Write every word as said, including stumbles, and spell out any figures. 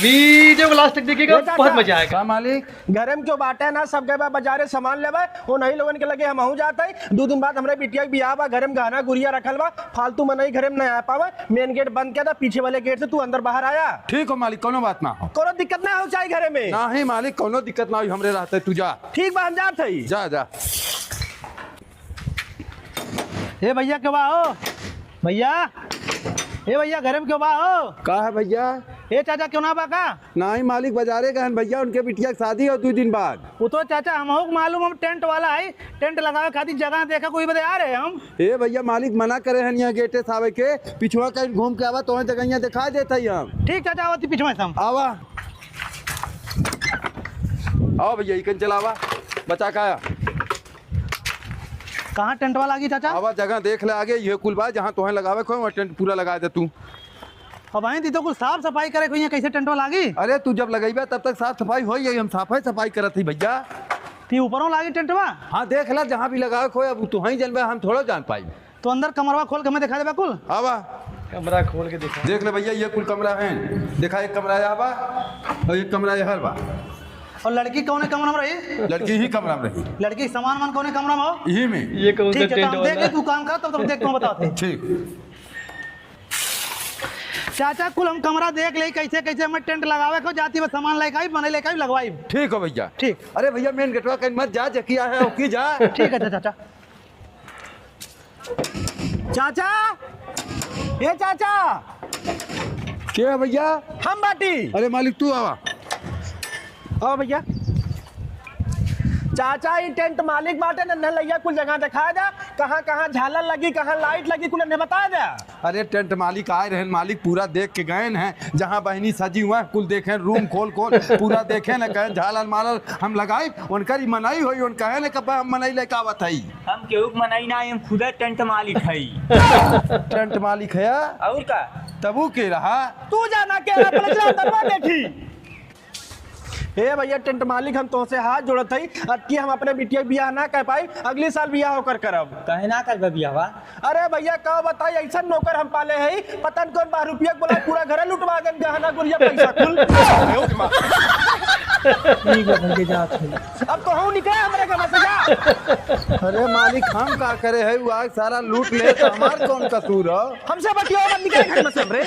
वीडियो को लास्ट तक देखिएगा, ए चाचा। बहुत मजा आएगा। का मालिक? घरे में क्यों बाटे ना, सब गए बा बाजारे सामान लेबे। उन्हीं लोगन के लगे हमहू जात हई। दू दिन बाद हमरे बिटिया के बियाह बा, घरे में गहना गुरिया रखल बा, फालतू मनई घरे में ना आ पावे। मेन गेट बंद कर दा, पीछे वाले गेट से तू अंदर बाहर आया। ठीक हो मालिक, कोनो बात ना हो। कोनो दिक्कत ना हो चाही घरे में। नाही मालिक, कोनो दिक्कत ना हो, हमरे रहते तू जा। ठीक बा, हम जात हई। जा, जा। ए भैया, क्यों बा हो? भैया, ए भैया, घरे में क्यों बा हो? का है भैया? ए चाचा, क्यों ना बा का? नाही मालिक, बाजारे गए हैं भैया, उनके बिटिया के शादी हो दू दिन बाद। वो तो चाचा, हमहू के मालूम, हम टेंट वाला है, टेंट लगावे खातिर जगह देखे कोई बदे आ रहे हम। ए भैया, मालिक मना करे हैं यहाँ गेटे से आवे के, पिछुआ कहीं घूम के आवा, तोहे जगहिया दिखा देत हई हम। ठीक चाचा, आवत ही पिछुआ से हम। आवा। आओ भैया, इकन चलावा, बचा काया। कहाँ टेंटवा लागी चाचा? आवा, जगह देख ले आगे, ये कुल बा, जहाँ तोहे लगावे को, वहाँ टेंट पूरा लगा दे तू। अब आई दी तो कुल साफ सफाई करे को, यहाँ कैसे टेंटवा लागी? अरे तू जब लगइबा तब तक साफ सफाई होई, हम साफे सफाई करत ही भैया। ती ऊपरों लागी टेंटवा? हाँ, देख ले, जहाँ भी लगावे को, अब तू ही जनबे, हम थोड़ो जान पाई। तो अंदर कमरवा खोल के हमें दिखा देबा कुल। आवा। कमरा खोल के दिखा। देख ले भैया, ये कुल कमरा है। देखा, एक कमरा यहाँ बा और एक कमरा यहाँ बा। और लड़की कौने कमरा में रही? लड़की ही कमरा में रही। लड़की के सामान वामान कौने कमरा में हो? यही में। ये कौन सा ठीक है, तो टेंट हम देख वाला? ले, तू काम कर, तब तक देख, तू बताते हैं। ठीक। चाचा, कुल हम कमरा देख ले, कैसे कैसे हमें टेंट लगावे को, जाती बस सामान लेके आई, बने लेके आई, लगवाई। ठीक हो भैया। ठीक। अरे भैया, मेन गेटवा कहीं मत जा, जकिया है, ओकी जा। ठीक है चाचा। चाचा, ए चाचा। के है भैया? हम बाटी। अरे मालिक, तू आवा। आओ भैया। चाचा, ई टेंट मालिक बाटे, नन्हे लइया कुल जगह दिखा दे, कहाँ कहाँ झालर लगी, कहाँ लाइट लगी, कुल इन्हें बता दे। अरे टेंट मालिक आए रहन, मालिक पूरा देख के गए हैं, जहाँ बहनी सजी हुआ है, कुल देखे, रूम खोल खोल पूरा देखे न, कहे झालर मालर हम लगाई, उनकर ही मनई होई, उन कहे न कब हम मनई लेके आवत हई। हम केहू के मनई ना, हम खुदे टेंट मालिक हई। टेंट मालिक है? और का? तबू के रहा? तू जाना के रहा, पहले चला अंदरवा देखी। ए भैया टेंट मालिक, हम तोहसे हाथ जोड़त हई, अतकी हम अपने बिटिया के बियाह ना कर पाई, अगली साल बियाह होकर करब। कहे ना करबे बियाहवा? अरे भैया का बताई, ऐसा नौकर हम पाले हई, पता न कौन बहरुपिया के बोला, पूरा घरे लुटवा देन, गहना गुरिया पैसा कुल। ठीक है, भैया, जात हई। अब तो हम निकले हमरे घर से, जा। अरे मालिक, हम का करे है, वो आज सारा लूट ले तो हमार कौन कसूर हो? हमसे बतियाओ मत, निकल घर में से हमरे।